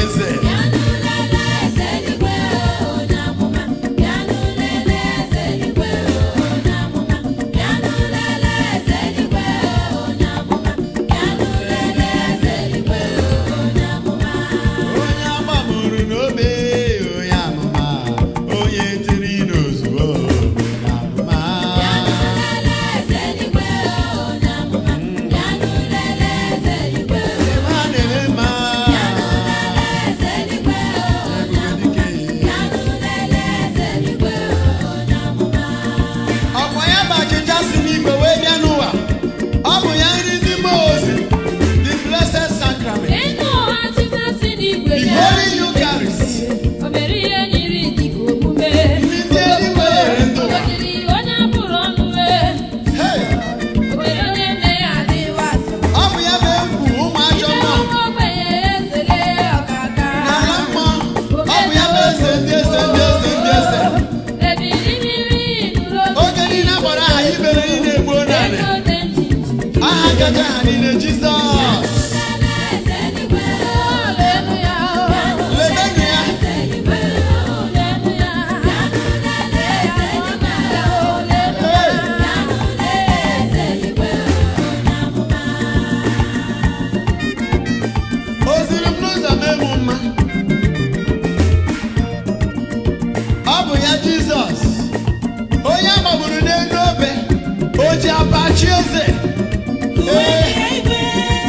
eze. Onye agbamuru n'obe, onye amụma, onye tiri n'ozuo, onye amụma. Ebe a na-eme mma, ebube dike. Ọkwa ya bụ achịcha si n'igwe wee bịa n'ụwa. Ọ bụ ya nri ndị mmụọ ozi, the blessed sacrament, Ịnụ ọha chita si n'igwe the bịa. holy Eucharist. O mere ihe nyiri dịka omume. Ndị eluigwe nyere ndụ. O jiri onye abụrụ ọnụ wee. Hey! O mere onye nne ya adịwa asọ. Ọ bụ ya bụ egwu ụmụ ajọ Ime mmụọ ụmụ ogbenye ezele ọkaka. n'ala mmụọ. Ọ bụ ya bụ eze ndị eze ndị eze ndị eze. Ebili mmiri nụrụ obi. Oge niile a kpọrọ aha ibere niile egbuo naanị. Ego dị nchichi. Aha kacha aha niile, Jizọs. Leenụ ya o. Lebenụ ya. Leenụ ya. Leenụ ya. Hey! O ziri m n'ụzọ m egbu mma. Ọ bụ ya Jizọs, onye a gbagburu n'elu obe, o ji apachi eze. Ee,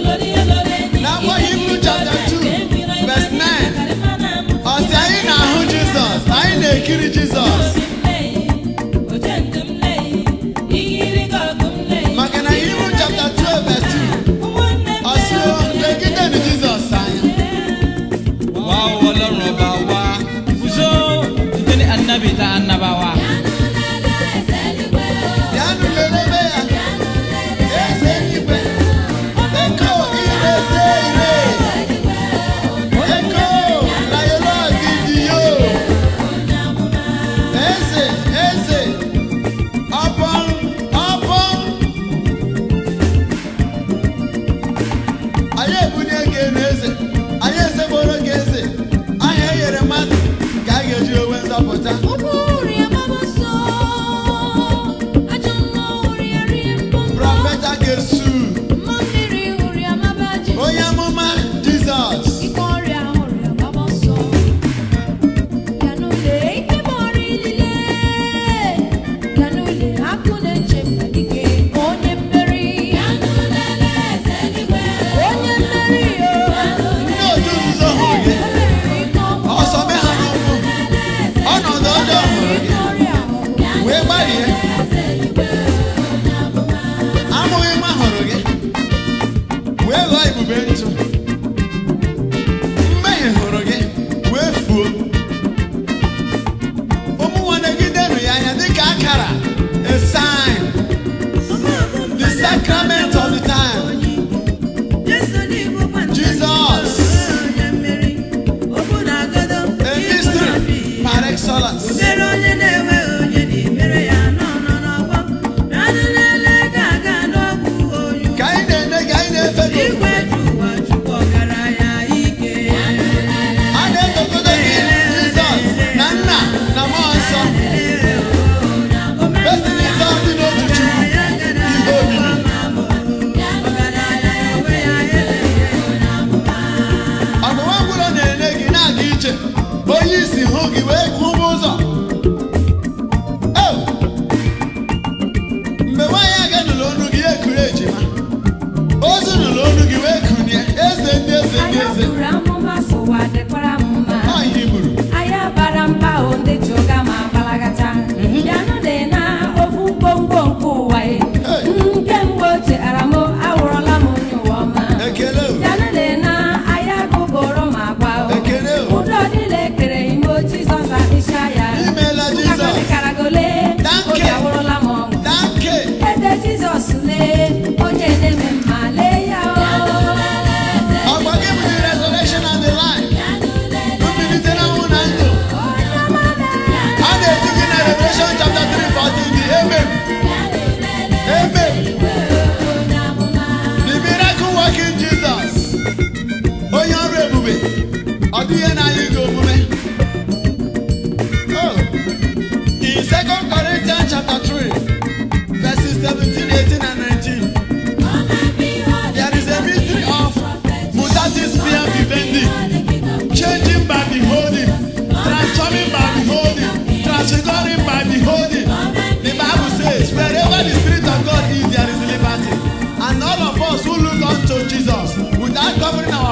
N'akwụkwọ Hibru chapter 2, verse 9, ọ sị anyị na-ahụ Jizọs, anyị na-ekiri Jizọs. Maka na Hibru chapter 12 verse 2, ọ sị o, legidenụ Jizọs anya. Wa Ọlọ́run ọba wa ibùsọ ìtẹ́ni annabi ta annabawa. Bịanụ lelebe ya, eze eluigwe, eko irete ire, eko layolo gidiyo, eze eze, ọbọm ọbọm. Anyị ebunye gị elu eze, anyị ezegboro gị eze, aha e nyere mmadụ ka a ga-eji onwe nzọpụta. Prọfeta Gesu, onye amụma Jizọs. Onye mmeri, onye mmeri, Ndị otu nzuzo hụrụ gị, ọsọ mee ha n'ụkwụ, ọnọdụ ọjọọ hụrụ gị, wee gbarie. Amụghị nwa hụrụ gị, wee ghọọ ibube ntụ. Mmehie hụrụ gị, wee fuo. Ụmụ nwanne gị denụ ya anya dịka akara, a sign, the sacrament of the time. Jesus. A mystery par excellence. Mere onye na-enweghị onye na-emere ya nọ nọ n'ọgbọ ranụ lele ga-aga n'ọgwụ onye Ka anyị na-ene gị, anyị na-efe gị ofufe. igwe ji ụwa chukwu ọgaranya ike. A na-etokodo gị Jizọs na Nna na Mmụọ Nsọ. Mesịrị ịtọ dị n'otu Chukwu, ihe omimi. Ọnụwa ngwụrọ na-ene gị na-aga ije, onye isi hụ gị wee kwụba ụzọ. Oh! Mgbe nwaanyị aga nụrụ olu gị, ya ekuru ejima. Ozu nụrụ olu gị wee kunie, eze ndị eze ndị Anya eze. buru amụma sụwa dịkwara m mma. Ọ ihe i gburu. Anya bara mba o ndị chụga ma gbalagata. Bịanụ dị na ofu ngwongwo nke ụwa e. Hey. Kemgbe ochie ara m awụrụla m onye ụwa ọma. Ekele o. Bịanụ dị na anya gụgụrụ m agwa o. Ekele o. Ụdọ niile ekere ime Jizọs akpịsịa ya. Imeela Jizọs. Karagole, Thank obi you. awụrụla m ọṅụ. Danke. Ede Jizọs lee, onye na-eme mma lee ya o. Ọkwa gị bụ the resurrection and the life. Mbilite n'ọnwụ na ndụ. A na-etu gị na Revelation chapter 3 14, the Amen. Amen. The miracle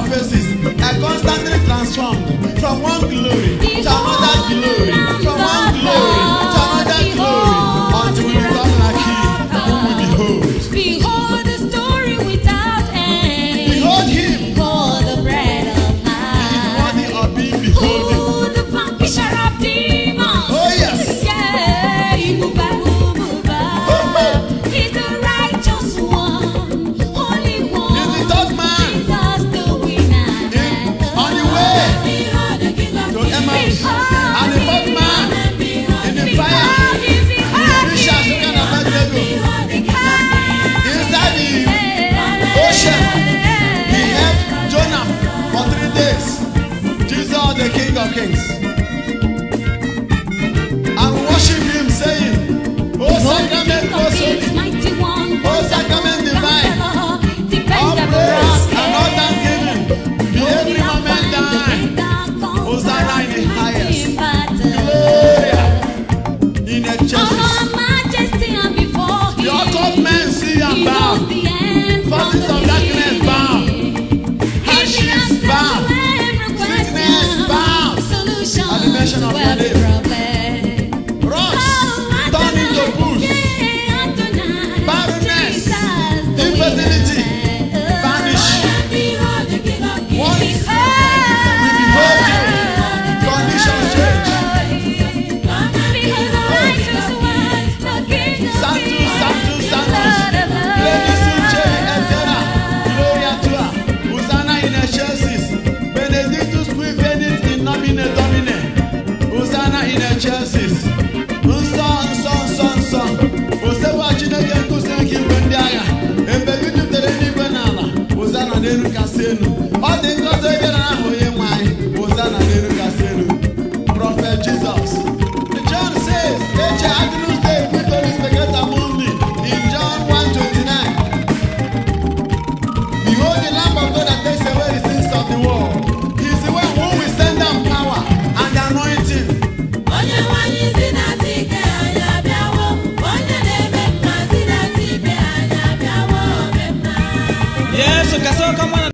faces are constantly transformed from one glory to another glory, from one glory to another glory, until we become like him whom we behold. Behold the story without end. Behold him. Behold the bread of He is life. worthy of being beholden. Who the vanquisher of demons. Oh yes. Yeah, he move up, move up. He's the righteous one, holy one. He's the third man Jesus the winner. On the way Behold the King of to Kings. Emmaus, and the fourth man in the fire, Richard Sukan Abednego. Inside the ocean, he helped Jonah for 3 days. Jesus, the King of Kings. And worship him, saying, O sacrament most holy, O sacrament divine, all praise and all thanksgiving be every moment thine. Hosanna in the highest. Gloria in excelsis. The occult men see and bow. Forces of darkness bow. Hardships bow. Sickness bow. At the mention of your name. Rocks turn into pools. Barrenness, infertility vanish. Once we behold you, conditions change. Sanctus, Sanctus, Sanctus. Plenistuce, etc. Gloria tua. Hosanna in excelsis. Benedictus qui venit in nomine Domini. Hosanna in excelsis. Nsọ, nsọ, nsọ, nsọ. Osekwa Chineke nkuzi nke igwe ndị agha. Ebe gị jupụtara eluigwe na ala. Hosanna n'elu kasị elu. Ọ dị ngọzi ebe na aha onye nwe anyị. Hosanna n'elu kasị elu. Prophet Jesus. John says, Eche Agnus Dei qui tollis peccata mundi, in John 1:29. Behold the Lamb of God